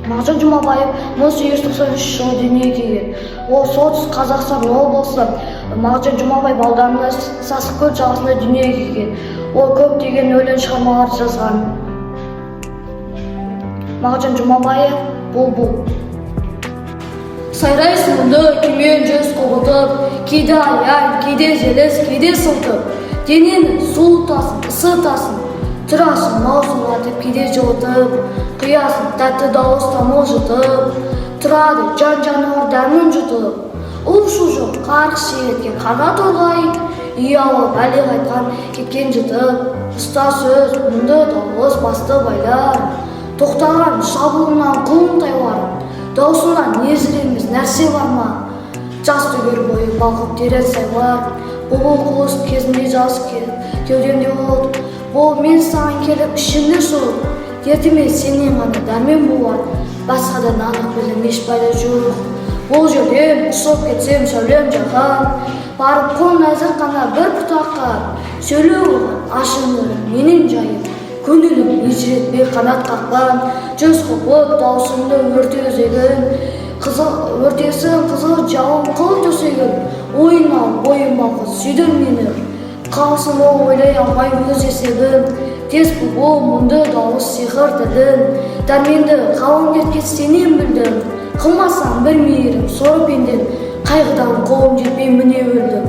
Мағжан Жұмабаев 1893 жылы дүниеге келген. Ол Солтүстік Қазақстан облысы, Мағжан Жұмабаев ауданында, Сасықкөл жағасында дүниеге келген. Ол көптеген өлең шығармалар жазған. Мағжан Жұмабаев, «Бұлбұл». Сайрайсың мұнды күймен жүз құбылтып, кейде аян, кейде желіс, кейде сылтып. Денені суытасың, ысытасың, тұрасың маусымдатып, кейде жылытып, құясың тәтті дауыс тамылжытып, тұрады жан жануар дәмін жұтып. У шу жоқ қарқ еткен қара торғай, ұялып әлі қайтқан кеткен жытып. Ұста сөз, мұңды дауыс басты байлар, тоқтаған шабуылынан құлын тайлар. Даусынан езілемес нәрсе бар ма? Жас төгер бойы балқып терең сайлар. Бұлбұл құс, кезінде жас кеудемде от бол, мен саған келіп ішімді жылып. Дертіме сенен ғана дәрмен болар, басқадан анық білім еш пайда жоқ. Бұл жерден ұшып кетсем, сәулем жақан, барып қон нәзік қана бір бұтаққа. Сөйлеу оған ашынырым менің жайым, көңілім елжіретпей қанат қақпа. Жүз құбылып даусыңды өрте өзегін, қызыл өртесін қызыл жалын қыл төсегін. Ойын ал, бойым балқыт, сүйдір мені, қалсын ол ойлай алмай өз есебін. Тез, бұлбұл, мұңды дауыс, сиқыр тілін, дәрменді қалың дертке сенен білдім. Қылмасаң бір мейірім соры пенден, қайғыдан қолым жетпей міне өлдім.